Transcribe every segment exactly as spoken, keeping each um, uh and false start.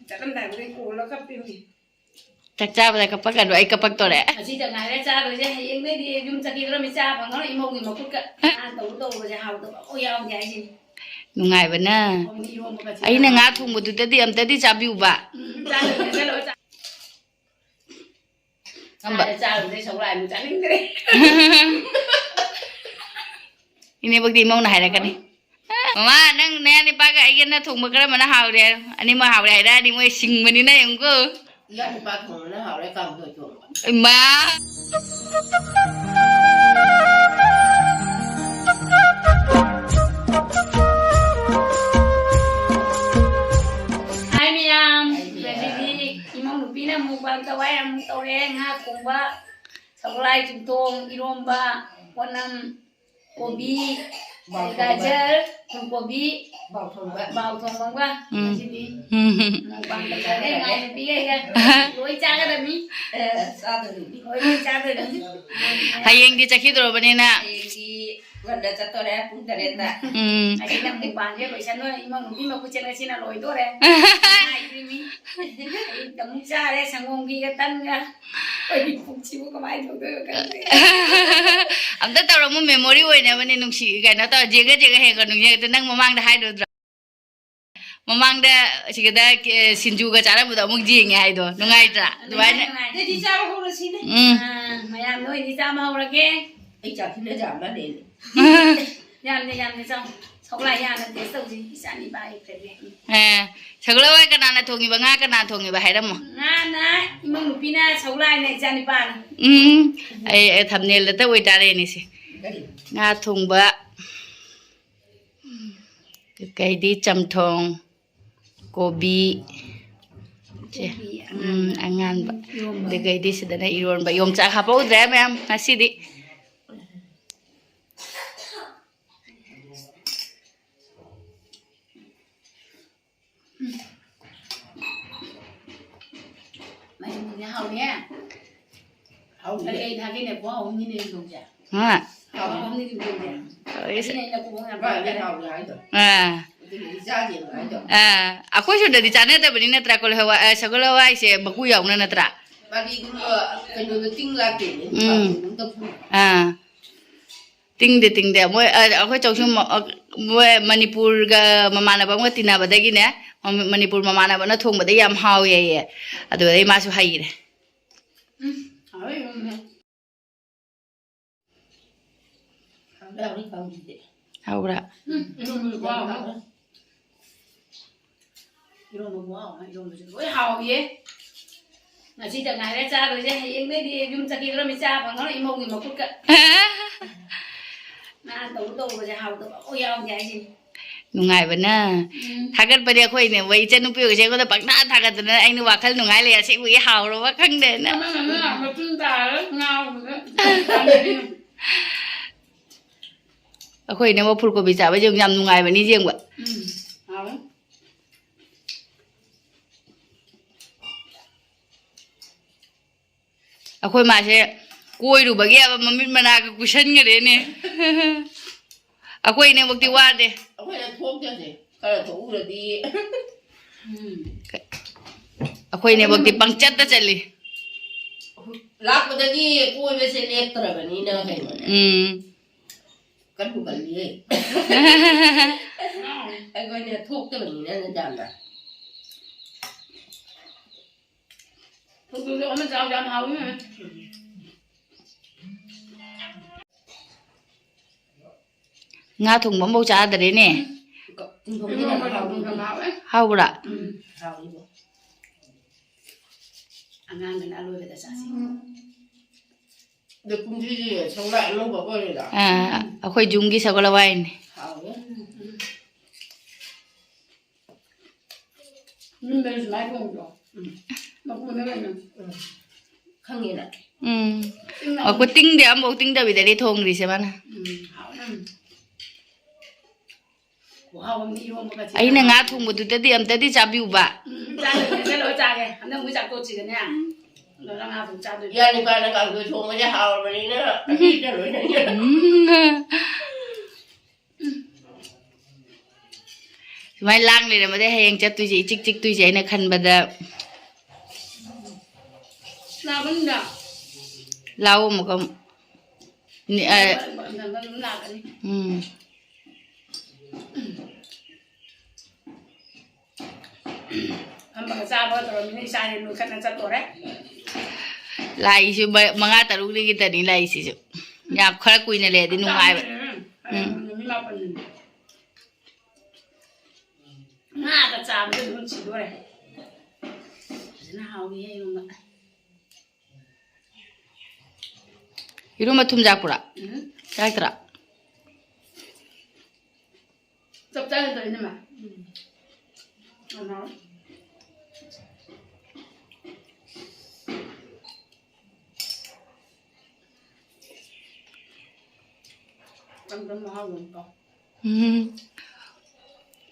ꯆꯠꯂꯝꯗꯥꯏꯗꯨꯗ ꯀꯣꯜꯂ ꯀꯞꯄꯤꯃꯤ꯫ ꯆꯥꯛ ꯆꯥꯕꯗ ꯀꯞꯄꯛꯀꯅꯨ, ꯑꯩ ꯀꯞꯄꯛꯇꯣꯔꯦ꯫ ꯑꯁꯤꯗ ꯉꯥꯏꯔꯦ ꯆꯥꯗꯣꯏꯁꯦ, ꯍꯌꯦꯡꯗꯩꯗꯤ ꯌꯨꯝ ꯆꯠꯈꯤꯗ꯭ꯔꯣꯃꯤ ꯆꯥ ꯐꯪꯉꯔꯣꯏ ꯏꯃꯧꯒꯤ ꯃꯈꯨꯠꯀ꯫ ꯅꯍꯥꯟ ꯇꯧꯔꯨ ꯇꯧꯔꯨꯕꯁꯦ ꯍꯥꯎꯇꯕ ꯑꯃꯐꯥꯎ ꯌꯥꯎꯗꯦ ꯍꯥꯏꯁꯤꯅꯤ꯫ ꯅꯨꯡꯉꯥꯏꯕꯅ꯫ ꯏꯔꯣꯝꯕꯒ ꯆꯤꯅꯤ꯫ ꯑꯩꯅ ꯉꯥ ꯊꯣꯡꯕꯗꯨꯗꯗꯤ ꯑꯝꯇꯗꯤ ꯆꯥꯕꯤꯌꯨꯕ꯫ ꯎꯝ, ꯆꯥꯗꯣꯏꯅꯦ, ꯆꯠꯂꯣ, ꯆꯥ-, ꯉꯝꯕ꯫ ꯆꯥꯔꯦ, ꯆꯥꯔꯨꯕꯗꯩ ꯁꯒꯣꯜ ꯍꯋꯥꯏ ꯑꯃꯨꯛ ꯆꯥꯅꯤꯡꯗ꯭ꯔꯦ꯫ ꯏꯅꯦꯕꯛꯇꯤ ꯏꯃꯧꯅ ꯍꯥꯏꯔꯛꯀꯅꯤ, "ꯃꯃꯥ, ꯅꯪ ꯅꯌꯥ ꯅꯤꯄꯥꯒ ꯑꯩꯒꯤ ꯅ ꯊꯣꯡꯕ ꯀꯔꯝꯕꯅ ꯍꯥꯎꯔꯤ?" ꯍꯥꯏꯔꯣ꯫ ꯑꯅꯤꯃꯛ ꯍꯥꯎꯔꯦ ꯍꯥꯏꯔꯛꯑꯅꯤ, ꯃꯣꯏ ꯁꯤꯡꯕꯅꯤꯅ ꯌꯦꯡꯉꯨꯀꯣ꯫ ꯏꯌꯥ ꯅꯤꯄꯥ ꯊꯣꯡꯕꯅ ꯍꯥꯎꯔꯦ, ꯀꯥꯡꯁꯣꯏ ꯊꯣꯡꯕ꯫ ꯏꯃꯥ! ꯍꯥꯏ ꯃꯌꯥꯝ, ꯉꯁꯤꯗꯤ ꯏꯃꯧ ꯅꯨꯄꯤꯅ mukbang ꯇꯧꯋꯦ, ꯑꯃꯨꯛ ꯇꯧꯔꯦ, ꯉꯥ ꯊꯣꯡꯕ, ꯁꯒꯣꯜꯍꯋꯥꯏ ꯆꯝꯊꯣꯡ, ꯏꯔꯣꯝꯕ, ꯄꯣꯠꯅꯝ, ꯀꯣꯕꯤ, ꯕꯥꯎ ꯊꯣꯡꯕ꯫ ꯒꯖꯔ, ꯐꯨꯜꯀꯣꯕꯤ, ꯕꯥꯎ ꯊꯣꯡꯕ꯫ ꯕꯥꯎ ꯊꯣꯡꯕ ꯑꯃꯒ꯫ ꯎꯝ꯫ ꯉꯁꯤꯗꯤ ꯎꯝ꯫ mukbang ꯇꯧꯔꯦ, ꯉꯥꯏ ꯅꯨꯄꯤꯈꯩꯒ꯫ ꯂꯣꯏ ꯆꯥꯒꯗꯕꯅꯤ꯫ ꯑꯦ, ꯆꯥꯗꯣꯏꯅꯤ꯫ ꯂꯣꯏ, ꯂꯣꯏ ꯆꯥꯗꯣꯏꯅꯤ꯫ ꯍꯌꯦꯡꯗꯤ ꯆꯠꯈꯤꯗꯧꯔꯕꯅꯤꯅ꯫ ꯍꯌꯦꯡꯗꯤ ꯉꯟꯅ ꯆꯠꯇꯣꯔꯦ, ꯄꯨꯡ ꯇꯔꯦꯠꯇ꯫ ꯎꯝ꯫ ꯉꯁꯤꯅ mukbangꯁꯦ ꯂꯣꯏꯁꯟꯗꯣꯔꯦ, ꯏꯃꯧ ꯅꯨꯄꯤ ꯃꯈꯨꯠꯁꯦ ꯉꯁꯤꯅ ꯂꯣꯏꯗꯣꯔꯦ꯫ ꯉꯥꯏꯗ꯭ꯔꯤꯃꯤ꯫ ꯑꯌꯨꯛꯇ ꯑꯃꯨꯛ ꯆꯥꯔꯦ, ꯁꯪꯒꯣꯝꯒꯤꯒ ꯇꯟꯒ꯫ ꯑꯩꯈꯣꯏꯒꯤ ꯄꯨꯛꯁꯤꯕꯨ ꯀꯃꯥꯏꯅ ꯇꯧꯗꯣꯏꯅꯣ ꯈꯪꯗꯦ꯫ ꯑꯝꯇ ꯇꯧꯔꯝꯃꯨ, memory ꯑꯣꯏꯅꯕꯅꯦ, ꯅꯨꯡꯁꯤ, ꯀꯩꯅꯣ ꯇꯧꯔ, ꯌꯦꯡꯉ ꯌꯦꯡꯉ ꯍꯦꯛ ꯅꯤꯡꯁꯤꯡꯉꯛꯇ, ꯅꯪ ꯃꯃꯥꯡꯗ ꯍꯥꯏꯗꯣꯏꯗ꯭ꯔꯣ? ꯃꯃꯥꯡꯗ ꯁꯤꯒꯗ ꯀꯦ-, ꯁꯤꯡꯖꯨꯒ ꯆꯥꯔꯝꯕꯗꯣ ꯑꯃꯨꯛ ꯌꯦꯡꯉꯦ ꯍꯥꯏꯗꯣ, ꯅꯨꯡꯉꯥꯏꯇ꯭ꯔꯥ? ꯑꯗꯨꯃꯥꯏꯅ꯫ ꯅꯨꯡꯉꯥꯏ, ꯅꯨꯡꯉꯥꯏ꯫ ꯑꯗꯨꯗꯤ ꯆꯥꯕ ꯍꯧꯔꯁꯤꯅꯦ꯫ ꯎꯝ꯫ ꯑꯥ, ꯃꯌꯥꯝ ꯅꯣꯏꯗꯤ ꯆꯥꯕ ꯍꯧꯔꯒꯦ꯫ ꯑꯩ ꯆꯥꯛꯁꯤꯅ ꯌꯥꯝꯃꯅꯦꯅꯦ꯫ ꯌꯥꯝꯗꯦ, ꯌꯥꯝꯗꯦ, ꯆꯥꯎ꯫ ꯁꯒꯣꯜꯍꯋꯥꯏ ꯍꯥꯟꯅ taste ꯇꯧꯁꯤ, ꯏꯆꯥ ꯅꯤꯄꯥꯒꯤ favourite ꯅꯤ꯫ ꯑꯦ, ꯁꯒꯣꯜꯍꯋꯥꯏ ꯀꯅꯥꯅ ꯊꯣꯡꯉꯤꯕ, ꯉꯥ ꯀꯅꯥ ꯊꯣꯡꯉꯤꯕ ꯍꯥꯏꯔꯝꯃꯣ꯫ ꯉꯥꯅ ꯏꯃꯧ ꯅꯨꯄꯤꯅ, ꯁꯒꯣꯜꯍꯋꯥꯏꯅ ꯏꯆꯥ ꯅꯤꯄꯥꯅ꯫ ꯎꯝ, ꯑꯩ, ꯑꯩ thumbnailꯗꯇ ꯑꯣꯏꯇꯥꯔꯦꯅꯦ ꯁꯤ꯫ ꯀꯔꯤ? ꯉꯥ ꯊꯣꯡꯕ, ꯀꯩꯗꯤ ꯆꯝꯊꯣꯡ, ꯀꯣꯕꯤ, ꯁꯦ, ꯀꯣꯕꯤ ꯎꯝ, ꯑꯉꯥꯟꯕ꯫ ꯏꯔꯣꯝꯕ꯫ ꯑꯗꯨꯒꯩꯗꯤ ꯁꯤꯗꯅ ꯏꯔꯣꯟꯕ꯫ ꯌꯣꯡꯆꯥꯛ ꯍꯥꯞꯄꯧꯗ꯭ꯔꯦ ꯃꯌꯥꯝ ꯉꯁꯤꯗꯤ꯫ ꯃꯥꯏꯔꯦꯟꯁꯦ ꯍꯥꯎꯅꯦ꯫ ꯍꯥꯎꯅꯦ꯫ ꯀꯔꯤ ꯀꯔꯤ ꯊꯥꯛꯀꯦꯅꯦ? ꯈꯨꯍꯥꯎ ꯑꯃꯅꯤꯅꯦ ꯌꯦꯟꯊꯣꯡꯁꯦ꯫ ꯍꯥ꯫ ꯈꯨꯍꯥꯎ ꯑꯃꯅꯤ ꯌꯦꯟꯊꯣꯡꯁꯦ꯫ ꯍꯣꯏ꯫ ꯑꯁꯤꯅ ꯑꯩꯅ ꯈꯨꯍꯥꯎ ꯌꯥꯝ ꯃꯥꯅꯦ, ꯄꯥꯝꯖꯔꯦ꯫ ꯍꯥꯎꯅꯦ ꯍꯥꯏꯗꯣ꯫ ꯑꯥ꯫ ꯑꯗꯨꯅ ꯆꯥꯗꯦꯕ ꯍꯥꯏꯗꯣ꯫ ꯑꯥ, ꯑꯩꯈꯣꯏ ꯁꯣꯝꯗꯗꯤ ꯆꯥꯅꯗꯕꯅꯤ ꯅꯠꯇ꯭ꯔꯥ? ꯀꯣꯂꯤ ꯍꯋꯥꯏ, ꯑ, ꯁꯒꯣꯜ ꯍꯋꯥꯏꯁꯦ ꯃꯀꯨ ꯌꯥꯎꯅ ꯅꯠꯇ꯭ꯔꯥ? ꯃꯥꯗꯤ ꯑꯗꯨꯝ, ꯑ, ꯀꯩꯅꯣꯗ ꯇꯤꯡ ꯂꯥꯛꯇꯦꯅꯦ꯫ ꯎꯝ꯫ ꯑꯗꯨꯝ ꯇꯧꯐꯝ꯫ ꯑꯥ꯫ ꯇꯤꯡꯗꯦ, ꯇꯤꯡꯗꯦ꯫ ꯃꯣꯏ, ꯑ, ꯑꯩꯈꯣꯏ ꯆꯧꯁꯨ ꯃ-, ꯑ, ꯃꯣꯏ ꯃꯅꯤꯄꯨꯔꯒ ꯃꯃꯥꯟꯅꯕ ꯑꯃꯒ ꯇꯤꯟꯅꯕꯗꯒꯤꯅꯦ, ꯃ-, ꯃꯅꯤꯄꯨꯔ ꯃꯃꯥꯟꯅꯕꯅ ꯊꯣꯡꯕꯗ ꯌꯥꯝ ꯍꯥꯎꯋꯦꯌꯦ꯫ ꯑꯗꯨꯗꯩ ꯃꯥꯁꯨ ꯍꯩꯔꯦ꯫ ꯎꯝ, ꯍꯥꯎꯋꯦ, ꯌꯥꯝꯅ꯫ ꯍꯥꯎꯔꯦ, ꯍꯥꯎꯔꯦ, ꯈꯪꯗꯦ꯫ ꯍꯥꯎꯕ꯭ꯔꯥ? ꯎꯝ, ꯏꯔꯣꯟꯕꯁꯨ ꯍꯥꯎꯋꯦ꯫ ꯏꯔꯣꯟꯕ ꯈꯨꯍꯥꯎ ꯑꯃ, ꯏꯔꯣꯟꯕꯁꯨ ꯂꯣꯏ ꯍꯥꯎꯏꯌꯦ꯫ ꯉꯁꯤꯗ ꯉꯥꯏꯔꯦ ꯆꯥꯗꯣꯏꯁꯦ, ꯍꯌꯦꯡꯗꯩꯗꯤ ꯌꯨꯝ ꯆꯠꯈꯤꯗ꯭ꯔꯃꯤ ꯆꯥ ꯐꯪꯉꯔꯣꯏ ꯏꯃꯧꯒꯤ ꯃꯈꯨꯠꯀ꯫ ꯅꯍꯥꯟ ꯇꯧꯔꯨ ꯇꯧꯔꯨꯕꯁꯦ ꯍꯥꯎꯇꯕ ꯑꯃꯐꯥꯎ ꯌꯥꯎꯗꯦ ꯍꯥꯏꯁꯤꯅꯤ꯫ ꯅꯨꯡꯉꯥꯏꯕꯅ꯫ ꯎꯝ꯫ ꯊꯥꯒꯠꯄꯗꯤ ꯑꯩꯈꯣꯏꯅꯦ, ꯃꯣꯏ ꯏꯆꯟꯅꯨꯄꯤ ꯑꯣꯏꯒꯁꯦ ꯑꯩꯉꯣꯟꯗ ꯄꯪꯊꯥ ꯊꯥꯒꯠꯇꯅ ꯑꯩꯅ ꯋꯥꯈꯜ ꯅꯨꯡꯉꯥꯏ ꯂꯩ, ꯑꯁꯦꯡꯕꯒꯤ ꯍꯥꯎꯔꯕ ꯈꯪꯗꯦꯅ꯫ ꯑꯃ, ꯑꯃ, ꯃꯇꯨꯡ ꯇꯥꯔꯒ ꯉꯥꯎꯕꯗ꯫ ꯑꯩꯈꯣꯏꯅ ꯑꯃꯨꯛ ꯐꯨꯜ ꯀꯣꯕꯤ ꯆꯥꯕꯁꯦ ꯌꯥꯝ ꯅꯨꯡꯉꯥꯏꯕꯅꯤ ꯌꯦꯡꯕ꯫ ꯎꯝ, ꯍꯥꯎꯋꯦ꯫ ꯑꯩꯈꯣꯏ ꯃꯥꯁꯦ ꯀꯣꯏꯔꯨꯕꯒꯤ ꯑꯕ ꯃꯃꯤꯠ ꯃꯅꯥꯒ ꯀꯨꯏꯁꯟꯈꯔꯦꯅꯦ꯫ ꯑꯩꯈꯣꯏ ꯏꯅꯦꯝꯕꯣꯛꯇꯤ ꯋꯥꯗꯦ꯫ ꯑꯩꯈꯣꯏꯅ ꯊꯣꯛꯇꯁꯦ, ꯈꯔ ꯊꯣꯛꯎꯔꯗꯤ꯫ ꯎꯝ꯫ ꯑꯩꯈꯣꯏ ꯏꯅꯦꯝꯕꯣꯛꯇꯤ ꯄꯪꯆꯠꯇ ꯆꯠꯂꯤ꯫ ꯂꯥꯛꯄꯗꯒꯤ ꯀꯣꯏꯕꯁꯦ ꯂꯦꯞꯇ꯭ꯔꯕꯅꯤꯅ ꯀꯩꯅꯣꯅꯦ꯫ ꯎꯝ꯫ ꯀꯟꯕꯨ ꯀꯜꯂꯤꯍꯦ꯫ ꯑꯩꯈꯣꯏꯅ ꯊꯣꯛꯇꯕꯅꯤꯅ ꯌꯥꯝꯅ꯫ ꯊꯣꯛꯇꯕꯗꯣ ꯑꯃ ꯆꯥꯎ ꯌꯥꯝ ꯍꯥꯎꯋꯤ꯫ ꯉꯥ ꯊꯣꯡꯕ ꯑꯃꯐꯥꯎ ꯆꯥꯗꯔꯦꯅꯦ꯫ ꯆꯝꯊꯣꯡꯗꯤ ꯌꯥꯝ ꯏꯔꯣꯟꯕ ꯆꯝꯊꯣꯡ ꯍꯥꯎꯕꯅꯤ꯫ ꯌꯥꯝ ꯍꯥꯎꯋꯦ꯫ ꯍꯥꯎꯕ꯭ꯔꯥ? ꯎꯝ, ꯍꯥꯎꯋꯤꯕꯣ꯫ ꯑꯉꯥꯡꯒꯤꯅ ꯑꯂꯣꯏꯕꯗ ꯆꯥꯁꯤ꯫ ꯑꯗꯣ ꯀꯨꯝꯁꯤꯁꯦ ꯁꯒꯣꯜ ꯑꯅꯧꯕ ꯑꯣꯏꯔꯦꯗ꯫ ꯑꯥ, ꯑꯩꯈꯣꯏ ꯌꯨꯝꯒꯤ ꯁꯒꯣꯜ ꯍꯋꯥꯏꯅꯦ꯫ ꯍꯥꯎꯋꯦ꯫ ꯌꯨꯝꯗꯁꯨ ꯁꯨꯃꯥꯏꯅ ꯊꯣꯡꯕ꯭ꯔꯣ? ꯎꯝ꯫ ꯃꯄꯨꯅ ꯀꯩꯅꯣ? ꯎꯝ꯫ ꯈꯪꯉꯦꯅ꯫ ꯎꯝ꯫ ꯇꯤꯡꯅ ꯑꯩꯈꯣꯏ ꯇꯤꯡꯗꯦ, ꯑꯃꯐꯥꯎ ꯇꯤꯡꯗꯕꯤꯗꯅꯦ ꯊꯣꯡꯈ꯭ꯔꯤꯁꯦ ꯃꯥꯅ꯫ ꯎꯝ, ꯍꯥꯎꯅ꯫ ꯈꯨꯍꯥꯎ ꯑꯃꯅꯤ ꯏꯔꯣꯝꯕꯒ ꯆꯤꯅꯤ꯫ ꯑꯩꯅ ꯉꯥ ꯊꯣꯡꯕꯗꯨꯗꯗꯤ ꯑꯝꯇꯗꯤ ꯆꯥꯕꯤꯌꯨꯕ꯫ ꯎꯝ, ꯆꯥꯒꯦ, ꯆꯠꯂꯒ ꯆꯥꯒꯦ꯫ ꯍꯟꯗꯛ ꯃꯣꯏ ꯆꯥꯛ ꯇꯣꯛꯁꯤꯒꯅꯦ꯫ ꯑꯗꯨꯒ ꯉꯥ ꯊꯣꯡ ꯆꯥꯗꯣꯏꯕ꯫ ꯏꯌꯥ ꯅꯨꯄꯥꯅ ꯀꯥꯡꯁꯣꯏ ꯊꯣꯡꯕꯁꯦ ꯍꯥꯎꯔꯕꯅꯤꯅ ꯑꯍꯤꯡꯗ ꯂꯣꯏꯅ꯫ ꯎꯝ꯫ ꯁꯨꯃꯥꯏꯅ ꯂꯥꯡ ꯂꯩꯔꯝꯃꯗꯤ ꯍꯌꯦꯡ ꯆꯠꯇꯣꯏꯁꯦ ꯏꯆꯤꯛ ꯆꯤꯛꯇꯣꯏꯁꯦ ꯑꯩꯅ ꯈꯟꯕꯗ꯫ ꯂꯥꯛꯑꯣ ꯑꯃꯨꯛꯀ꯫ ꯅꯤ-, ꯑ, ꯎꯝ꯫ ꯐꯝꯕꯒ ꯆꯥꯕꯒ ꯇꯧꯔꯝꯃꯤꯅ ꯏꯆꯥꯁꯦ ꯅꯣꯏꯈꯠꯅ ꯆꯠꯇꯣꯔꯦ꯫ ꯂꯥꯛꯏꯁꯨ ꯃ-, ꯃꯉꯥ ꯇꯔꯨꯛꯅꯤꯒꯤꯇꯅꯤ ꯂꯥꯛꯏꯁꯤꯁꯨ꯫ ꯌꯥꯝ ꯈꯔ ꯀꯨꯏꯅ ꯂꯩꯔꯗꯤ ꯅꯨꯡꯉꯥꯏꯕ꯫ ꯎꯝ꯫ ꯅꯨꯃꯤꯠ ꯃꯥꯄꯟꯅꯤ꯫ ꯉꯥꯒ ꯆꯥꯕꯗ ꯑꯗꯨꯝ ꯁꯤꯗꯣꯔꯦ꯫ ꯐꯖꯅ ꯍꯥꯎꯏꯍꯦ ꯏꯔꯣꯝꯕ꯫ ꯌꯦꯔꯨꯝ ꯃꯊꯨꯝ ꯆꯥꯛꯄ꯭ꯔꯥ? ꯎꯝ꯫ ꯆꯥꯛꯇ꯭ꯔꯥ? ꯆꯞ ꯆꯥꯅ ꯇꯧꯔꯤꯅꯦ ꯃꯥ꯫ ꯎꯝ꯫ ꯌꯥꯝ ꯍꯥꯎꯋꯦ꯫ ꯆꯝꯆꯝ ꯃꯍꯥꯎꯗꯣ ꯑꯃꯨꯛ ꯇꯧ꯫ ꯎꯝ꯫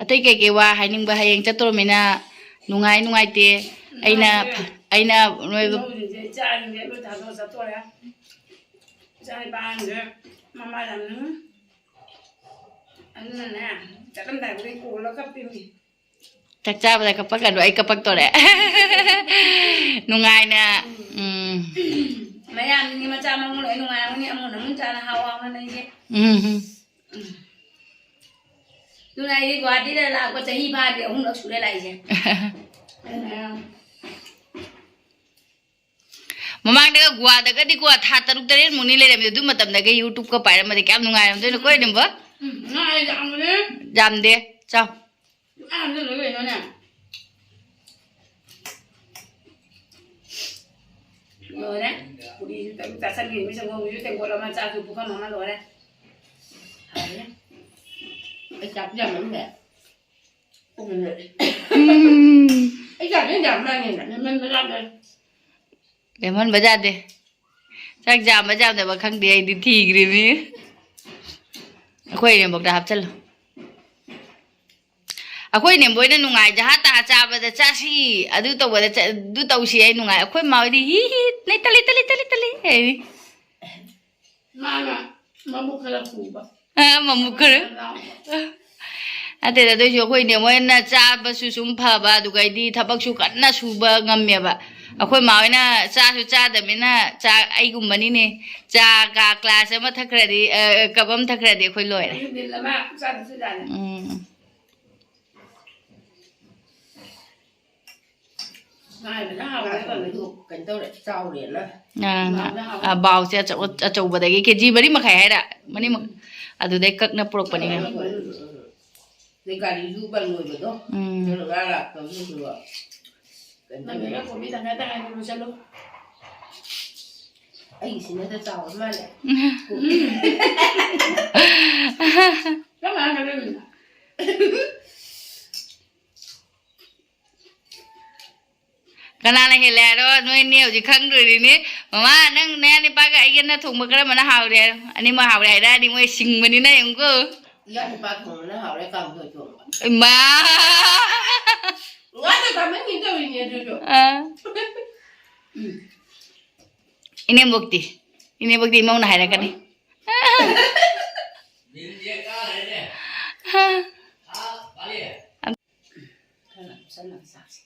ꯑꯇꯩ ꯀꯩꯀꯩ ꯋꯥ ꯍꯥꯏꯅꯤꯡꯕ? ꯍꯌꯦꯡ ꯆꯠꯇꯣꯔꯃꯤꯅ ꯅꯨꯡꯉꯥꯏ ꯅꯨꯡꯉꯥꯏꯇꯦ? ꯑꯩꯅ ꯐ-, ꯑꯩꯅ ꯅꯣꯏꯕꯨ ꯏꯃꯧꯁꯤꯡꯁꯦ, ꯏꯆꯥꯁꯤꯡꯁꯦ ꯂꯣꯏ ꯊꯥꯗꯣꯛꯑ ꯆꯠꯇꯣꯔꯦ꯫ ꯏꯆꯥ ꯅꯤꯄꯥꯁꯤꯡꯁꯦ ꯃꯃꯥ ꯌꯥꯝ ꯅꯤꯡꯉꯤ꯫ ꯑꯗꯨꯅꯅꯦ, ꯆꯠꯂꯝꯗꯥꯏꯗꯨꯗ ꯀꯣꯜꯂ ꯀꯞꯄꯤꯃꯤ꯫ ꯆꯥꯛ ꯆꯥꯕꯗ ꯀꯞꯄꯛꯀꯅꯨ, ꯑꯩ ꯀꯞꯄꯛꯇꯣꯔꯦ꯫ ꯅꯨꯡꯉꯥꯏꯅ, ꯎꯝ꯫ ꯃꯌꯥꯝꯁꯤꯡꯒꯤ ꯃꯆꯥ ꯃꯃꯧ ꯂꯣꯏ ꯅꯨꯡꯉꯥꯏꯔꯝꯒꯅꯤ, ꯑꯃꯨꯟ ꯑꯃꯨꯟ ꯆꯥꯅ ꯍꯥꯎ ꯍꯥꯎꯅ ꯂꯩꯒꯦ꯫ ꯎꯝ, ꯎꯝ꯫ ꯑꯗꯨꯅ ꯑꯩ ꯒꯨꯍꯥꯇꯤꯗ ꯂꯥꯛꯄ ꯆꯍꯤ ꯐꯥꯗ꯭ꯔꯤ, ꯑꯍꯨꯝꯂꯛ ꯁꯨꯔꯦ ꯂꯥꯛꯏꯁꯦ꯫ ꯑꯗꯨꯅ ꯃꯃꯥꯡꯗꯒ ꯒꯣꯋꯥꯗꯒꯗꯤꯀꯣ ꯊꯥ ꯇꯔꯨꯛ ꯇꯔꯦꯠꯃꯨꯛꯅꯤ ꯂꯩꯔꯝꯃꯤꯗꯣ, ꯑꯗꯨ ꯃꯇꯝꯗꯒ YouTube-ꯀ ꯄꯥꯏꯔꯝꯃꯗꯤ ꯀꯌꯥꯝ ꯅꯨꯡꯉꯥꯏꯔꯝꯗꯣꯏꯅꯣ, ꯀꯣꯏꯅꯤꯡꯕ? ꯎꯝ, ꯉꯥ ꯌꯥꯝꯕꯅꯦ꯫ ꯌꯥꯝꯗꯦ, ꯆꯥꯎ꯫ ꯉꯥ ꯌꯥꯝꯗꯦ, ꯂꯣꯏ ꯀꯩꯅꯣꯅꯦ꯫ ꯂꯣꯏꯔꯦ꯫ ꯄꯨꯔꯤꯁꯨ ꯇꯔꯨꯛ ꯆꯥꯁꯟꯈꯤꯕꯅꯤ, ꯁꯪꯒꯣꯝꯒꯤꯁꯨ ꯇꯦꯡꯀꯣꯠ ꯑꯃ, ꯆꯥꯁꯨ ꯄꯨꯈꯝ ꯑꯃ, ꯂꯣꯏꯔꯦ꯫ ꯍꯥꯎꯔꯦ꯫ ꯑꯩ ꯆꯥꯛ ꯌꯥꯝꯃꯟꯈ꯭ꯔꯦ꯫ ꯎꯝ꯫ ꯑꯩ ꯆꯥꯛꯁꯦ ꯌꯥꯝ ꯃꯥꯡꯉꯦꯅ, ꯂꯦꯃꯟ ꯕꯖꯥꯔꯗ꯫ ꯂꯦꯃꯟ ꯕꯖꯥꯔꯗ꯫ ꯆꯥꯛ ꯆꯥꯝꯕ ꯆꯥꯝꯗꯕ ꯈꯪꯗꯦ, ꯑꯩꯗꯤ ꯊꯤꯈ꯭ꯔꯤꯃꯤ꯫ ꯑꯩꯈꯣꯏ ꯏꯅꯦꯝꯕꯣꯛꯇ ꯍꯥꯞꯆꯜꯂꯨ꯫ ꯑꯩꯈꯣꯏ ꯏꯅꯦꯝꯕꯣꯏꯅ ꯅꯨꯡꯉꯥꯏ, ꯖꯍꯥ ꯇꯍꯥ ꯆꯥꯕꯗ ꯆꯥꯁꯤ, ꯑꯗꯨ ꯇꯧꯕꯗ ꯆ-, ꯑꯗꯨ ꯇꯧꯁꯤ, ꯑꯩ ꯅꯨꯡꯉꯥꯏ꯫ ꯑꯩꯈꯣꯏ ꯃꯥ ꯍꯣꯏꯗꯤ ꯍꯤ ꯍꯤ, ꯂꯩ ꯇꯜꯂꯤ, ꯇꯜꯂꯤ, ꯇꯜꯂꯤ, ꯇꯜꯂꯤ ꯍꯥꯏꯔꯤ꯫ ꯃꯥꯅ ꯃꯕꯨꯛ ꯈꯔ ꯄꯨꯕ꯫ ꯑ, ꯃꯃꯨꯛ ꯈꯔ꯫ ꯂꯥꯎꯕ꯫ ꯅꯠꯇꯦꯗ, ꯑꯗꯨꯏꯁꯨ ꯑꯩꯈꯣꯏꯅꯦ ꯃꯣꯏꯅ ꯆꯥꯕꯁꯨ ꯁꯨꯝ ꯐꯕ, ꯑꯗꯨꯒꯩꯗꯤ ꯊꯕꯛꯁꯨ ꯀꯟꯅ ꯁꯨꯕ ꯉꯝꯃꯦꯕ꯫ ꯑꯩꯈꯣꯏ ꯃꯥ ꯍꯣꯏꯅ ꯆꯥꯁꯨ ꯆꯥꯗꯕꯅꯤꯅ, ꯆꯥ, ꯑꯩꯒꯨꯝꯕꯅꯤꯅꯦ, ꯆꯥ ꯀ ꯀ꯭ꯂꯥꯁ ꯑꯃ ꯊꯛꯈ꯭ꯔꯗꯤ, ꯑ, ꯀꯞ ꯑꯃ ꯊꯛꯈ꯭ꯔꯗꯤ ꯑꯩꯈꯣꯏ ꯂꯣꯏꯔꯦ꯫ ꯅꯨꯡꯊꯤꯜ ꯑꯃ ꯆꯥꯗ꯭ꯔꯁꯨ ꯌꯥꯔꯦ꯫ ꯎꯝ꯫ ꯉꯥꯏꯕꯗ ꯍꯥꯎꯔꯦ꯫ ꯀꯩꯅꯣ ꯇꯧꯔꯦ, ꯆꯥꯎꯔꯦꯅ꯫ ꯑꯥ, ꯉꯥ-, ꯉꯥꯏꯕꯗ ꯍꯥꯎꯔꯦ꯫ ꯑꯥ, ꯕꯥꯎꯁꯦ ꯑꯆꯧ-, ꯑꯆꯧꯕꯗꯒꯤ ꯀꯦ ꯖꯤ ꯃꯔꯤ ꯃꯈꯥꯏ ꯍꯥꯏꯔ? ꯃꯔꯤ ꯃ-, ꯑꯗꯨꯗꯩ ꯀꯛꯅ ꯄꯨꯔꯛꯄꯅꯤꯅ꯫ ꯎꯝ, ꯎꯝ, ꯎꯝ, ꯎꯝ꯫ ꯑꯗꯩ ꯒꯥꯔꯤꯁꯨ ꯕꯟ ꯑꯣꯏꯕꯗꯣ꯫ ꯎꯝ꯫ ꯑꯗꯨꯅ ꯉꯥ ꯂꯥꯛꯇꯕꯗꯨꯁꯨ ꯀꯩꯅꯣ ꯇꯧꯋꯦ꯫ ꯅꯪꯒꯤꯅ ꯀꯣꯕꯤ ꯇꯪꯈꯥꯏ ꯇꯪꯈꯥꯏ ꯂꯣꯏꯁꯜꯂꯨ꯫ ꯑꯩꯒꯤꯁꯤꯅꯗ ꯆꯥꯎꯔ ꯃꯥꯜꯂꯦ꯫ ꯎꯝ꯫ ꯀꯔꯝ ꯀꯥꯟꯗ ꯂꯩꯔꯤꯅꯣ? ꯀꯅꯥꯅ ꯍꯦꯜꯂꯦ ꯍꯥꯏꯔꯣ? ꯅꯣꯏꯅꯦ ꯍꯧꯖꯤꯛ ꯈꯪꯗꯣꯔꯤꯅꯤ꯫ ꯃꯃꯥ, ꯅꯪ ꯅꯌꯥ ꯅꯤꯄꯥꯒ ꯑꯩꯒꯅ ꯊꯣꯡꯕ ꯀꯔꯝꯕꯅ ꯍꯥꯎꯔꯦ ꯍꯥꯏꯔꯣ? ꯑꯅꯤꯃꯛ ꯍꯥꯎꯔꯦ ꯍꯥꯏꯔꯛꯑꯗꯤ ꯃꯣꯏ ꯁꯤꯡꯕꯅꯤꯅ ꯌꯦꯡꯉꯨꯀꯣ꯫ ꯏꯌꯥ ꯅꯤꯄꯥ ꯊꯣꯡꯕꯅ ꯍꯥꯎꯔꯦ, ꯀꯥꯡꯁꯣꯏ ꯊꯣꯡꯕ꯫ ꯏꯃꯥ! ꯉꯥꯗ ꯆꯥꯃꯟꯒꯤ ꯇꯧꯔꯤꯅꯦ ꯑꯗꯨꯁꯨ꯫ ꯑꯥ꯫ ꯎꯝ꯫ ꯏꯅꯦꯝꯕꯣꯛꯇꯤ? ꯏꯅꯦꯝꯕꯣꯛꯇꯤ ꯏꯃꯧꯅ ꯍꯥꯏꯔꯛꯀꯅꯤ꯫ ꯈꯔ ꯂꯥꯞꯁꯜꯂꯒ ꯆꯥꯁꯦ꯫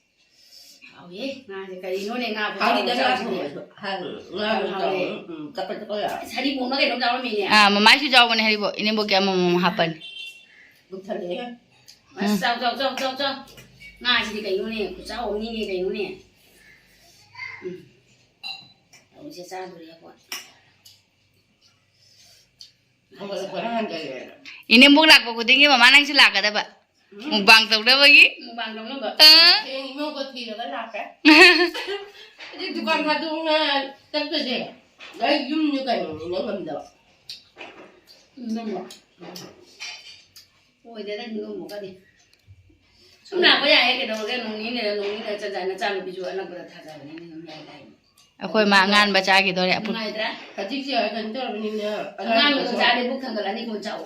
ꯍꯥꯎꯋꯦ, ꯉꯥꯁꯦ ꯀꯔꯤꯅꯣꯅꯦ, ꯉꯥ ꯍꯥꯎꯋꯤꯗ, ꯈꯨꯆꯥꯎ ꯉꯥ ꯑꯃ ꯆꯥꯎꯋꯦ꯫ ꯊꯣꯡꯕꯁꯨ꯫ ꯍꯥꯎꯋꯦ꯫ ꯉꯥ ꯌꯥꯝ ꯍꯥꯎꯋꯦ꯫ ꯆꯥꯎꯋꯦ꯫ ꯎꯝ, ꯆꯄꯠ ꯆꯄꯠ ꯌꯥꯎꯋꯦ꯫ ꯑꯁ, ꯍꯔꯤꯕꯣꯞꯅ ꯀꯩꯅꯣꯝ ꯌꯥꯎꯔꯝꯃꯤꯅꯦ꯫ ꯑꯥ, ꯃꯃꯥꯏꯁꯨ ꯌꯥꯎꯕꯅꯦ ꯍꯔꯤꯕꯣꯞ꯫ ꯏꯅꯦꯝꯕꯣꯛꯀꯤ ꯑꯃꯃꯝ ꯍꯥꯞꯄꯅꯤ꯫ ꯂꯨꯞꯊꯔꯛꯑꯦ꯫ ꯑꯁ, ꯎꯝ꯫ ꯆꯥꯎ, ꯆꯥꯎ, ꯆꯥꯎ, ꯆꯥꯎ, ꯆꯥꯎ꯫ ꯉꯥꯁꯤꯗꯤ ꯀꯩꯅꯣꯅꯦ, ꯈꯨꯆꯥꯎ ꯑꯃꯅꯤꯅꯦ ꯀꯩꯅꯣꯅꯦ꯫ ꯎꯝ꯫ ꯇꯧꯔꯤꯁꯦ ꯆꯥꯗꯣꯔꯦ ꯑꯩꯈꯣꯏ꯫ ꯍꯣꯏ, ꯍꯣꯏ, ꯍꯟꯖꯜꯂꯦ꯫ ꯏꯅꯦꯝꯕꯣꯛ ꯂꯥꯛꯄ ꯈꯨꯗꯤꯡꯒꯤ ꯃꯃꯥ ꯅꯪꯁꯨ ꯂꯥꯛꯀꯗꯕ꯫ ꯎꯝ꯫ ꯃꯨꯛꯕꯥꯡ ꯇꯧꯅꯕꯒꯤ꯫ ꯃꯨꯛꯕꯥꯡ ꯇꯧꯅꯕ꯫ ꯑ꯫ ꯍꯌꯦꯡ ꯏꯃꯧꯒ ꯊꯤꯔꯒ ꯂꯥꯛꯀꯦ꯫ ꯑꯩꯗꯤ ꯗꯨꯀꯥꯟ ꯊꯥꯗꯣꯛꯅ ꯆꯠꯄꯁꯦ ꯑꯩ ꯌꯨꯝꯁꯨ ꯀꯩꯅꯣꯅꯤꯅ ꯉꯝꯗꯕ꯫ ꯎꯝ, ꯅꯪꯕꯣ? ꯑꯣꯏꯗꯦꯗ, ꯅꯤꯉꯣꯝꯕꯒꯗꯤ꯫ ꯁꯨꯝ ꯂꯥꯛꯄ ꯌꯥꯏꯌꯦ, ꯀꯩꯗꯧꯔꯒꯦ? ꯅꯣꯡ ꯅꯤꯅꯤ ꯂꯩꯔ, ꯅꯣꯡ ꯅꯤꯅꯤ ꯂꯩꯔ ꯆꯠ ꯌꯥꯏ, ꯅꯆꯥꯅꯨꯄꯤꯁꯨ ꯑꯅꯛꯄꯗ ꯊꯥꯖꯕꯅꯤꯅ ꯑꯗꯨꯝ ꯌꯥꯏ ꯀꯩꯅꯣ꯫ ꯑꯩꯈꯣꯏ ꯃꯥ ꯑꯉꯥꯟꯕ ꯆꯥꯈꯤꯗꯣꯔꯦ, ꯑꯐꯨꯠ-꯫ ꯅꯨꯡꯉꯥꯏꯇ꯭ꯔꯥ? ꯍꯧꯖꯤꯛꯁꯦ ꯀꯩꯅꯣ ꯇꯧꯔꯕꯅꯤꯅ, ꯑꯉꯥꯡꯕꯗꯣ ꯑꯉꯥꯡꯕꯗꯣ ꯆꯥꯔꯗꯤ ꯄꯨꯛ ꯊꯟꯒꯠꯂꯅꯤ, ꯀꯣꯟ ꯆꯥꯎ꯫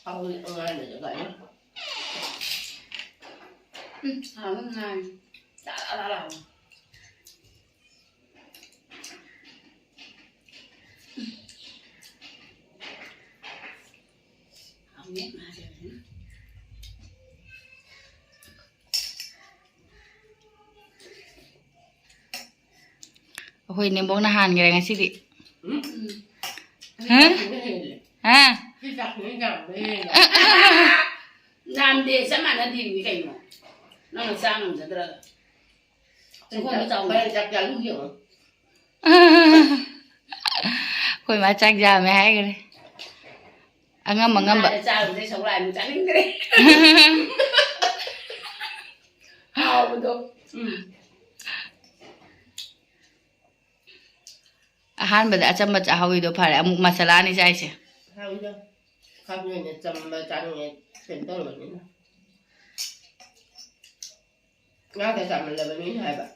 ꯍꯥꯎꯋꯤ, ꯑꯉꯥꯡꯕꯁꯦ ꯀꯥꯏꯅ꯫ ꯎꯝ, ꯍꯥꯎꯋꯤ, ꯉꯥꯏ꯫ ꯆꯥ ꯂꯥ ꯂꯥ ꯂꯥꯎꯋꯦ꯫ ꯑꯩꯈꯣꯏ ꯅꯦꯝꯕꯣꯛꯅ ꯍꯥꯟꯈ꯭ꯔꯦ ꯉꯁꯤꯗꯤ꯫ ꯍꯥ? ꯍꯥ? ꯌꯥꯝꯗꯦ, ꯆꯞ ꯃꯥꯟꯅꯗ꯭ꯔꯤꯕꯅꯤ ꯀꯩꯅꯣ꯫ ꯅꯪꯅ ꯆꯥ ꯉꯝꯖꯗ꯭ꯔꯒ꯫ ꯆꯪꯈꯣꯡꯗꯣ ꯆꯥꯎꯅ꯫ ꯍꯣꯔꯦꯟ ꯆꯥꯛ ꯆꯥ ꯂꯨ ꯌꯦꯡꯉꯣ꯫ ꯑꯩꯈꯣꯏ ꯃꯥ ꯆꯥꯛ ꯌꯥꯝꯃꯦ ꯍꯥꯏꯈ꯭ꯔꯦ꯫ ꯑꯉꯝ ꯑꯉꯝꯕ꯫ ꯃꯥꯅ ꯆꯥꯔꯨꯕꯗꯩ ꯁꯧꯒ꯭ꯔꯥꯏꯃꯨꯛ ꯆꯥꯅꯤꯡꯗ꯭ꯔꯦ꯫ ꯍꯥꯎꯕꯗꯣ꯫ ꯎꯝ꯫ ꯑꯍꯥꯟꯕꯗ ꯑꯆꯝꯕ ꯆꯥꯍꯧꯋꯤꯗꯣ ꯐꯔꯦ, ꯑꯃꯨꯛ ꯃꯁꯥꯂꯥꯅꯤ ꯆꯥꯏꯁꯦ꯫ ꯍꯥꯎꯋꯤꯗ꯫ ꯈꯥꯃꯦꯟ ꯑꯆꯝꯕ ꯆꯥꯅꯤꯡꯉꯦ ꯀꯩꯅꯣ ꯇꯧꯔꯕꯅꯤꯅ꯫ ꯉꯥꯒ ꯆꯥꯃꯜꯂꯕꯅꯤꯅ ꯍꯥꯏꯕ꯫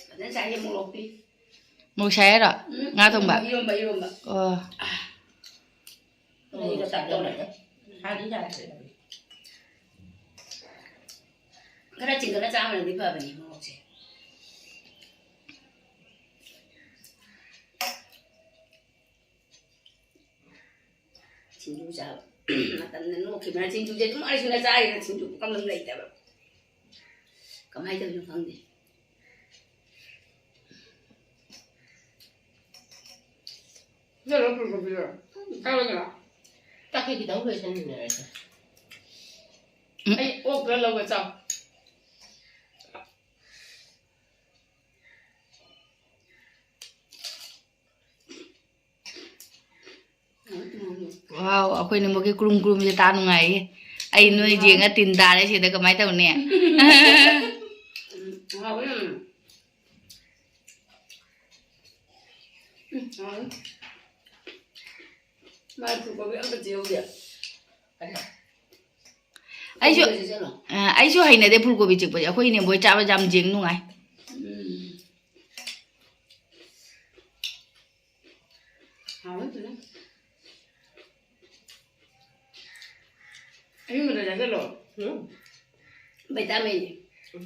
ꯐꯖꯅ ꯆꯥꯏꯌꯦ ꯃꯣꯔꯣꯛꯇꯤ꯫ ꯃꯣꯔꯣꯛ ꯁꯥꯏ ꯍꯥꯏꯔꯣ? ꯎꯝ꯫ ꯉꯥ ꯊꯣꯡꯕ? ꯏꯔꯣꯝꯕ, ꯏꯔꯣꯝꯕ꯫ ꯑꯣ꯫ ꯑꯩꯒ ꯆꯞ ꯇꯧꯔꯦ꯫ ꯁꯥꯗꯤ ꯁꯥꯗ꯭ꯔꯦ꯫ ꯈꯔ ꯆꯤꯡꯈꯠꯂ ꯆꯥꯕꯅꯗꯤ ꯐꯕꯅꯤ ꯃꯣꯔꯣꯛꯁꯦ꯫ ꯁꯤꯡꯖꯨ ꯆꯥꯕ ꯃꯇꯝꯗ ꯅꯣꯛꯈꯤꯕꯅ ꯁꯤꯡꯖꯨꯁꯦ ꯑꯗꯨꯝ ꯑꯩꯁꯨꯅ ꯆꯥꯔꯤꯅ ꯁꯤꯡꯖꯨ ꯄꯨꯈꯝ ꯑꯗꯨꯝ ꯂꯩꯇꯕ꯫ ꯀꯃꯥꯏꯅ ꯇꯧꯔꯤꯅꯣ ꯈꯪꯗꯦ꯫ ꯁꯤꯗ ꯂꯣꯏ ꯐꯨꯜ ꯀꯣꯕꯤꯔꯣ? ꯆꯥꯔꯣꯏꯗ꯭ꯔꯣ? ꯆꯥꯛꯁꯦ ꯈꯤꯇꯪ ꯂꯣꯏꯁꯟꯃꯤꯟꯅꯔꯁꯦ꯫ ꯎꯝ꯫ ꯑꯩ ꯑꯣꯛ ꯈꯔ ꯂꯧꯒꯦ ꯆꯥꯎ꯫ ꯋꯥꯎ, ꯑꯩꯈꯣꯏ ꯅꯤꯡꯕꯣꯛꯀꯤ ꯀ꯭ꯔꯨꯝ ꯀ꯭ꯔꯨꯝꯁꯦ ꯇꯥ ꯅꯨꯡꯉꯥꯏꯌꯦ꯫ ꯑꯩ ꯅꯣꯏ ꯌꯦꯡꯉ ꯇꯤꯟ ꯇꯥꯔꯦ ꯁꯤꯗ ꯀꯃꯥꯏꯅ ꯇꯧꯅꯤ? ꯎꯝ, ꯍꯥꯎꯋꯦ ꯌꯥꯝꯅ꯫ ꯎꯝ, ꯍꯥꯎꯋꯦ꯫ ꯃꯥꯏ ꯐꯨꯜ ꯀꯣꯕꯤ ꯑꯝꯇ ꯆꯤꯍꯧꯗꯦ꯫ ꯑꯩꯁꯨ, ꯀꯣꯕꯤ ꯆꯤꯛꯁꯅꯨ꯫ ꯑ, ꯑꯩꯁꯨ ꯍꯩꯅꯗꯦ ꯐꯨꯜ ꯀꯣꯕꯤ ꯆꯤꯛꯄꯁꯦ꯫ ꯑꯩꯈꯣꯏ ꯏꯅꯦꯝꯕꯣꯏ ꯆꯥꯕꯁꯦ ꯌꯥꯝ ꯌꯦꯡ ꯅꯨꯡꯉꯥꯏ꯫ ꯎꯝ꯫ ꯍꯥꯎꯋꯦ ꯐꯖꯅ꯫ ꯑꯌꯨꯛ ꯉꯟꯇꯥ ꯆꯥꯁꯤꯜꯂꯣ꯫ ꯎꯝ꯫ ꯚꯤꯇꯥꯃꯤꯟꯅꯤ꯫ ꯎꯝ꯫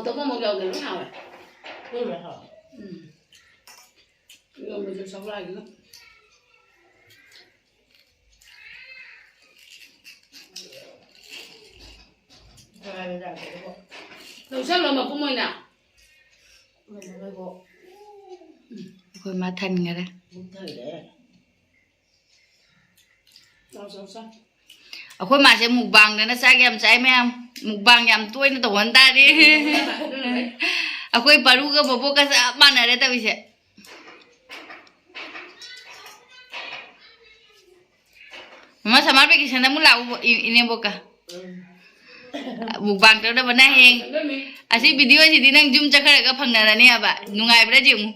ꯑꯇꯣꯞꯄ ꯃꯣꯔꯣꯛ ꯌꯥꯎꯗꯦ, ꯂꯣꯏ ꯍꯥꯎꯋꯦ꯫ ꯎꯝ, ꯍꯥꯎꯋꯦ꯫ ꯎꯝ꯫ ꯏꯔꯣꯝꯕꯁꯨ ꯁꯧꯒ꯭ꯂꯥꯒꯤꯗꯣ꯫ ꯂꯧꯁꯜꯂꯣ ꯃꯄꯨꯝ ꯑꯣꯏꯅ꯫ ꯑꯩꯈꯣꯏ ꯃꯥ ꯊꯟꯈꯔꯦ꯫ ꯆꯥꯎ, ꯆꯥꯎ, ꯆꯥꯎ꯫ ꯑꯩꯈꯣꯏ ꯃꯥꯁꯦ ꯃꯨꯛꯕꯥꯡꯗꯅ ꯆꯥꯛ ꯌꯥꯝ ꯆꯥꯏ ꯃꯌꯥꯝ꯫ ꯃꯨꯛꯕꯥꯡ ꯌꯥꯝ ꯇꯣꯏꯅ ꯇꯧꯍꯟ ꯇꯥꯔꯦ꯫ ꯑꯩꯈꯣꯏ ꯄꯔꯨꯒ ꯕꯣꯕꯣꯛꯀ ꯆꯞ ꯃꯥꯟꯅꯔꯦ ꯇꯧꯔꯤꯁꯦ꯫ ꯃꯃꯥ, summer vacation ꯑꯃꯨꯛ ꯂꯥꯛꯎ, ꯏ-, ꯏꯅꯦꯕꯣꯛꯀ꯫ ꯎꯝ꯫ ꯃꯨꯛꯕꯥꯡ ꯇꯧꯅꯕ ꯅꯪ ꯍꯌꯦꯡ꯫ ꯑꯁꯤ video ꯁꯤꯗꯤ ꯅꯪ ꯌꯨꯝ ꯆꯠꯈ꯭ꯔꯒ ꯐꯪꯅꯔꯅꯤ ꯍꯥꯏꯕ꯫ ꯅꯨꯡꯉꯥꯏꯕ꯭ꯔꯥ ꯌꯦꯡꯉꯨ꯫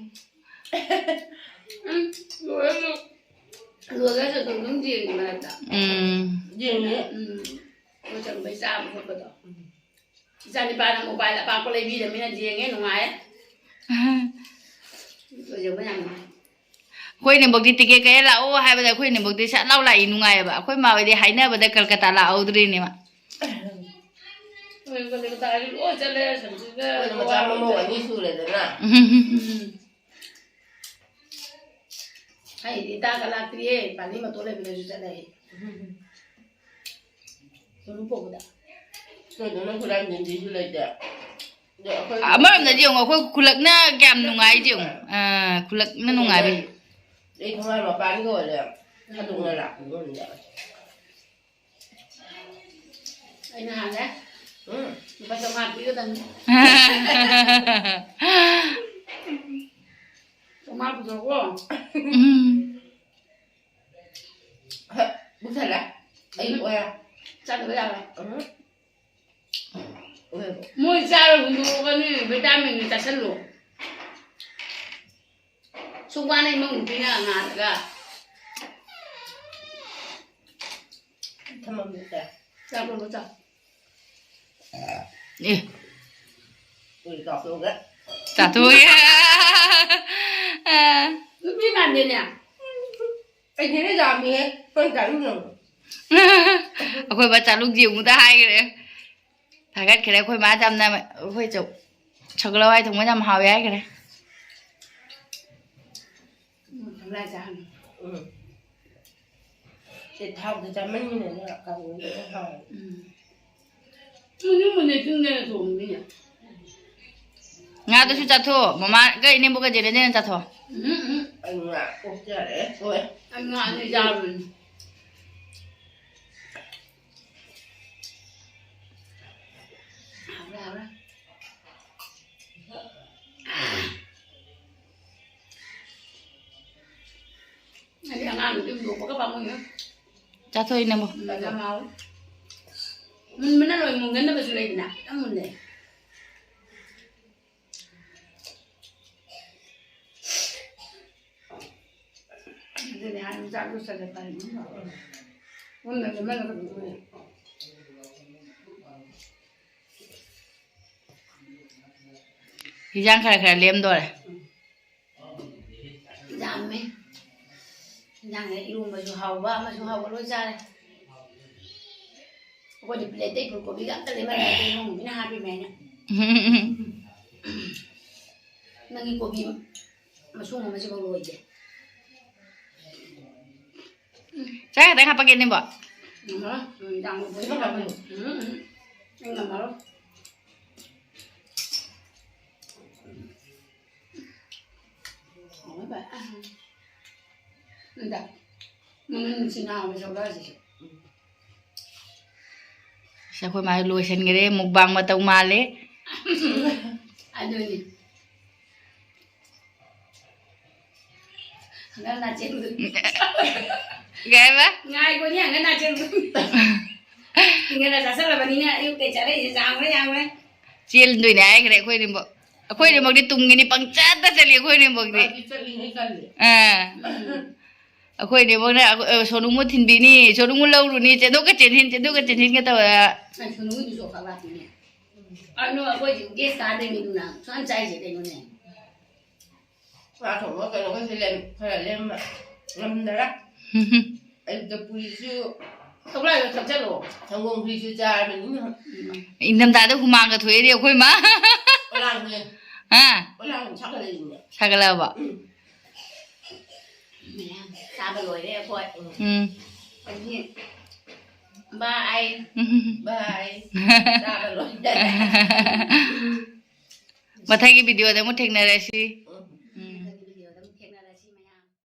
ꯎꯝ, ꯂꯣꯏꯔꯦ, ꯂꯣꯏꯔꯦ꯫ ꯂꯣꯏꯔꯒꯁꯨ ꯑꯗꯨꯝ, ꯑꯗꯨꯝ ꯌꯦꯡꯉꯤ ꯃꯔꯛꯇ꯫ ꯎꯝ꯫ ꯌꯦꯡꯉꯤ꯫ ꯎꯝ꯫ ꯑꯩꯈꯣꯏ ꯆꯪꯕꯩ ꯆꯥꯕ ꯈꯣꯠꯄꯗꯣ꯫ ꯎꯝ꯫ ꯏꯆꯥ ꯅꯤꯄꯥꯅ mobile ꯑꯄꯥꯛꯄ ꯂꯩꯕꯤꯔꯃꯤꯅ ꯌꯦꯡꯉꯦ, ꯅꯨꯡꯉꯥꯏꯌꯦ꯫ ꯌꯦꯡꯕ ꯌꯥꯝ ꯅꯨꯡꯉꯥꯏ꯫ ꯑꯩꯈꯣꯏ ꯅꯦꯝꯕꯣꯛꯇꯤ ticket ꯀꯛꯑꯦ ꯂꯥꯛꯑꯣ ꯍꯥꯏꯕꯗ ꯑꯩꯈꯣꯏ ꯅꯦꯝꯕꯣꯛꯇꯤ ꯁꯠ ꯂꯥꯎ ꯂꯥꯛꯏ, ꯅꯨꯡꯉꯥꯏꯌꯦꯕ꯫ ꯑꯩꯈꯣꯏ ꯃꯥ ꯍꯣꯏꯗꯤ ꯍꯥꯏꯅꯕꯗ ꯀꯜꯀꯇꯥ ꯂꯥꯛꯍꯧꯗ꯭ꯔꯤꯅꯦ ꯃꯥ꯫ ꯍꯣꯏ, ꯀꯜꯀꯇꯥꯗꯤ ꯂꯣꯏ ꯆꯠꯂꯦ, ꯁꯟꯇ꯭ꯔꯤꯒ ꯑꯩꯈꯣꯏꯅ ꯃꯆꯥ ꯃꯃꯧ ꯑꯅꯤ ꯁꯨꯔꯦꯗꯅ꯫ ꯎꯝ꯫ ꯎꯝ꯫ ꯑꯩꯗꯤ ꯇꯥꯒ ꯂꯥꯛꯇ꯭ꯔꯤꯌꯦ, ꯄꯥꯂꯤ ꯃꯇꯣꯟ ꯂꯩꯕꯗꯁꯨ ꯆꯠꯂꯦ ꯑꯩ꯫ ꯁꯣꯅꯨ ꯄꯣꯛꯄꯗ꯫ ꯁꯣꯏꯗꯅ ꯍꯨꯔꯥꯟꯖꯤꯟꯕꯤꯁꯨ ꯂꯩꯇꯦ꯫ ꯑꯗꯣ ꯑꯩꯈꯣꯏ ꯑꯃꯔꯣꯝꯗꯗꯤ ꯌꯦꯡꯉꯣ, ꯑꯩꯈꯣꯏ ꯈꯨꯜꯂꯛꯅ ꯀꯌꯥꯝ ꯅꯨꯡꯉꯥꯏꯁꯦ ꯌꯦꯡꯉꯣ꯫ ꯑꯥ, ꯈꯨꯜꯂꯛꯅ ꯅꯨꯡꯉꯥꯏꯕ꯫ ꯑꯩ ꯊꯣꯡꯒꯥꯟ ꯃꯄꯥꯟꯒ ꯑꯣꯏꯔꯦ꯫ ꯊꯥꯗꯣꯛꯅ ꯂꯥꯛꯄꯗꯣ ꯑꯣꯏꯔꯦ꯫ ꯑꯩꯅ ꯍꯥꯜꯂꯦ꯫ ꯎꯝ꯫ ꯂꯨꯄꯥ ꯆꯥꯝꯃꯉꯥ ꯄꯤꯒꯗꯕꯅꯤ꯫ ꯆꯥꯝꯃꯉꯥ ꯄꯨꯊꯣꯛꯑꯣ꯫ ꯎꯝ꯫ ꯍ, ꯄꯨꯛ ꯊꯜꯂꯦ꯫ ꯑꯩ ꯎꯝ꯫ ꯑꯣꯏꯔꯦ꯫ ꯆꯥꯗꯕ ꯌꯥꯔꯣꯏ꯫ ꯎꯝ꯫ ꯑꯣꯏꯔꯦ꯫ ꯃꯣꯏ ꯆꯥꯔ ꯍꯨꯟꯗꯣꯛꯑꯒꯅꯤ, vitamin ꯆꯥꯁꯜꯂꯣ꯫ ꯁꯨꯛ ꯋꯥꯅ ꯏꯃꯧ ꯅꯨꯄꯤꯅ ꯉꯥꯜꯂꯒ꯫ ꯊꯝꯃꯝꯃꯦ꯫ ꯆꯥꯛ ꯂꯣꯏꯔ ꯆꯥꯎ꯫ ꯑꯦ꯫ ꯎꯝ, ꯆꯥꯊꯣꯛꯑꯒ꯫ ꯆꯥꯊꯣꯛꯑꯒꯦ꯫ ꯑ꯫ ꯅꯨꯄꯤ ꯃꯥꯟꯗꯦꯅꯦ꯫ ꯑꯩꯗꯤ ꯅꯣꯏ ꯌꯥꯝꯃꯤꯍꯦ꯫ ꯀꯔꯤ ꯆꯥꯔꯨꯅꯣ? ꯑꯩꯈꯣꯏ ꯕꯥ ꯆꯥꯂꯨꯛ ꯌꯦꯡꯉꯨꯗ ꯍꯥꯏꯈ꯭ꯔꯦ꯫ ꯊꯥꯒꯠꯈ꯭ꯔꯦ ꯑꯩꯈꯣꯏ ꯃꯥ ꯌꯥꯝꯅ, ꯑꯩꯈꯣꯏ ꯆꯧ-, ꯁꯒꯣꯜ ꯍꯋꯥꯏ ꯊꯣꯡꯕ ꯌꯥꯝ ꯍꯥꯎꯋꯦ ꯍꯥꯏꯈ꯭ꯔꯦ꯫ ꯎꯝ, ꯊꯝꯂꯥꯏ ꯆꯥꯍꯟ꯫ ꯎꯝ꯫ ꯁꯤ ꯊꯥꯎꯗ ꯆꯥꯃꯟꯒꯤꯗꯅ ꯀꯥꯡꯉꯧꯗꯨꯅ ꯍꯥꯎꯋꯦ꯫ ꯎꯝ꯫ ꯃꯨꯟꯁꯨ ꯃꯨꯟꯅꯦ, ꯊꯨꯝꯗꯅ ꯊꯣꯡꯕꯅꯤꯅ꯫ ꯉꯥꯗꯨꯁꯨ ꯆꯥꯊꯣꯛꯑꯣ, ꯃꯃꯥꯒ ꯏꯅꯦꯝꯕꯣꯛꯀ ꯖꯦꯅꯦꯖꯦꯅ ꯆꯥꯊꯣꯛꯑꯣ꯫ ꯎꯝ, ꯎꯝ꯫ ꯑꯩ ꯉꯥ ꯀꯣꯛ ꯆꯥꯔꯦ, ꯇꯣꯛꯑꯦ꯫ ꯑꯩ ꯉꯥ ꯑꯅꯤ ꯆꯥꯕꯅꯤ꯫ ꯍꯥꯎꯔꯦ, ꯍꯥꯎꯔꯦ꯫ ꯑꯩꯗꯤ ꯑꯉꯥꯡꯗꯨꯗꯤ ꯍꯨꯟꯗꯣꯛꯄꯒ ꯄꯥꯝꯃꯨꯏꯉꯣ꯫ ꯆꯥꯊꯣꯛꯏꯅꯦ ꯑꯃꯨꯛ꯫ ꯎꯝ, ꯌꯥꯝ ꯍꯥꯎꯋꯦ꯫ ꯃꯨꯟꯕꯅ ꯂꯣꯏ ꯃꯨꯟꯒꯟꯗꯕꯁꯨ ꯂꯩꯗꯅ, ꯌꯥꯝ ꯃꯨꯟꯅꯩ꯫ ꯑꯗꯨꯅꯦ ꯍꯥꯏ, ꯆꯥꯛ ꯂꯣꯏꯁꯜꯂꯦ ꯐꯔꯦ꯫ ꯃꯨꯟꯅ ꯂꯦꯝꯍꯜꯂꯒ ꯑꯗꯨꯝ ꯎꯏ꯫ ꯍꯤꯟꯖꯥꯡ ꯈꯔ ꯈꯔ ꯂꯦꯝꯗꯣꯔꯦ꯫ ꯌꯥꯝꯃꯦ꯫ ꯏꯟꯖꯥꯡꯁꯦ ꯏꯔꯣꯝꯕꯁꯨ ꯍꯥꯎꯕ, ꯑꯃꯁꯨ ꯍꯥꯎꯕ, ꯂꯣꯏ ꯆꯥꯔꯦ꯫ ꯑꯩꯈꯣꯏꯗꯤ ꯄ꯭ꯂꯦꯠꯇꯩ ꯐꯨꯜ ꯀꯣꯕꯤꯒ ꯑꯝꯇ ꯂꯦꯝꯍꯟꯗꯦ, ꯏꯃꯨꯡ ꯃꯤꯅ ꯍꯥꯞꯄꯤ ꯃꯌꯥꯝꯅ꯫ ꯅꯪꯒꯤ ꯀꯣꯕꯤ ꯃꯁꯨꯡ ꯑꯃꯁꯤꯐꯥꯎ ꯂꯣꯏꯗꯦ꯫ ꯆꯥ ꯈꯛꯇꯪ ꯍꯥꯞꯄꯛꯀꯦ, ꯅꯦꯝꯕꯣ꯫ ꯉꯝꯃꯔꯣꯏ꯫ ꯅꯨꯃꯤꯗꯥꯡ ꯂꯣꯏꯕꯗ ꯍꯥꯞꯄꯅꯤ꯫ ꯎꯝ, ꯎꯝ꯫ ꯑꯩ ꯉꯝꯃꯔꯣꯏ꯫ ꯍꯥꯎꯋꯦ ꯚꯥꯏ꯫ ꯑꯗ ꯃꯅꯨꯡ ꯅꯨꯡꯁꯤ ꯉꯥ ꯑꯃ ꯁꯧꯔꯛꯑꯁꯤꯁꯨ꯫ ꯑꯁ, ꯑꯩꯈꯣꯏ ꯃꯥꯁꯨ ꯂꯣꯏꯁꯤꯟꯈꯔꯦ, ꯃꯨꯛꯕꯥꯡ ꯃꯇꯧ ꯃꯥꯜꯂꯦ꯫ ꯑꯗꯨꯅꯤ꯫ ꯍꯪꯒꯥꯝ ꯅꯥꯆꯦꯟꯗꯨ꯫ ꯀꯩ ꯍꯥꯏꯕ? ꯉꯥꯏꯈꯣꯅꯦ, ꯍꯪꯒꯥꯝ ꯅꯥꯆꯦꯟꯗꯨ꯫ ꯏꯪꯒꯅ ꯆꯥꯁꯤꯜꯂꯕꯅꯤꯅ ꯑꯌꯨꯛꯇꯩ ꯆꯥꯔꯛꯏꯁꯦ ꯌꯥꯝꯈ꯭ꯔꯦ, ꯌꯥꯝꯈ꯭ꯔꯦ꯫ ꯆꯦꯟꯗꯣꯏꯅꯦ ꯍꯥꯏꯈ꯭ꯔꯦ ꯑꯩꯈꯣꯏ ꯅꯦꯝꯕꯣꯛ꯫ ꯑꯩꯈꯣꯏ ꯅꯦꯝꯕꯣꯛꯇꯤ ꯇꯨꯡꯒꯤꯅꯤ ꯄꯪꯆꯠꯇ ꯆꯠꯂꯤ ꯑꯩꯈꯣꯏ ꯅꯦꯝꯕꯣꯛꯇꯤ꯫ ꯃꯥꯗꯤ ꯆꯠꯂꯤꯉꯩ ꯈꯜꯂꯤ꯫ ꯑꯥ꯫ ꯎꯝ꯫ ꯑꯩꯈꯣꯏ ꯅꯦꯝꯕꯣꯛꯅ, ꯑ, ꯁꯣꯅꯨ ꯃꯨ ꯊꯤꯟꯕꯤꯅꯤ, ꯁꯣꯅꯨ ꯃꯨ ꯂꯧꯔꯨꯅꯤ, ꯆꯦꯟꯊꯣꯛꯀ ꯆꯦꯟꯁꯤꯟ, ꯆꯦꯟꯊꯣꯛꯀ ꯆꯦꯟꯁꯤꯟꯒ ꯇꯧꯔ꯫ ꯑꯩ ꯁꯣꯅꯨꯒꯤꯗꯨꯁꯨ ꯑꯐꯕ ꯉꯥꯛꯇꯅꯦ꯫ ꯑꯗꯣ ꯑꯩꯈꯣꯏꯗꯤ ꯒꯦꯁ ꯀꯥꯗꯣꯏꯅꯤꯗꯅ, ꯁꯨꯃꯥꯏꯅ ꯆꯥꯏꯁꯦ ꯀꯩꯅꯣꯅꯦ꯫ ꯉꯥ ꯊꯣꯡꯕ ꯀꯩꯅꯣꯒꯁꯦ ꯂꯦꯝ-, ꯈꯔ ꯂꯦꯝꯕ ꯉꯝꯗꯔꯦ꯫ ꯑꯌꯨꯛꯇ ꯄꯨꯔꯤꯁꯨ ꯊꯣꯛꯂꯛꯑꯒ ꯊꯛꯆꯜꯂꯣ꯫ ꯁꯪꯒꯣꯝ ꯈ꯭ꯔꯤꯁꯨ ꯆꯥꯔꯕꯅꯤꯅ꯫ ꯏꯪꯊꯝꯊꯥꯗ ꯍꯨꯃꯥꯡꯒ ꯊꯣꯛꯑꯦꯗꯤ ꯑꯩꯈꯣꯏ ꯃꯥ꯫ ꯑꯣꯂꯥꯡꯁꯦ ꯍꯥ? ꯑꯣꯂꯥꯡ ꯁꯥꯒꯠꯂꯛꯏꯅꯦ꯫ ꯁꯥꯒꯠꯂꯛꯑꯕ? ꯎꯝ꯫ ꯃꯌꯥꯝ ꯆꯥꯕ ꯂꯣꯏꯔꯦ ꯑꯩꯈꯣꯏ꯫ ꯎꯝ꯫ ꯎꯝ꯫ ꯑꯗꯨꯗꯤ ꯕꯥꯏ꯫ ꯕꯥꯏ꯫ ꯆꯥꯕ ꯂꯣꯏꯔꯦ꯫ ꯃꯊꯪꯒꯤ ꯚꯤꯗꯤꯑꯣꯗ ꯑꯃꯨꯛ ꯊꯦꯡꯅꯔꯁꯤ꯫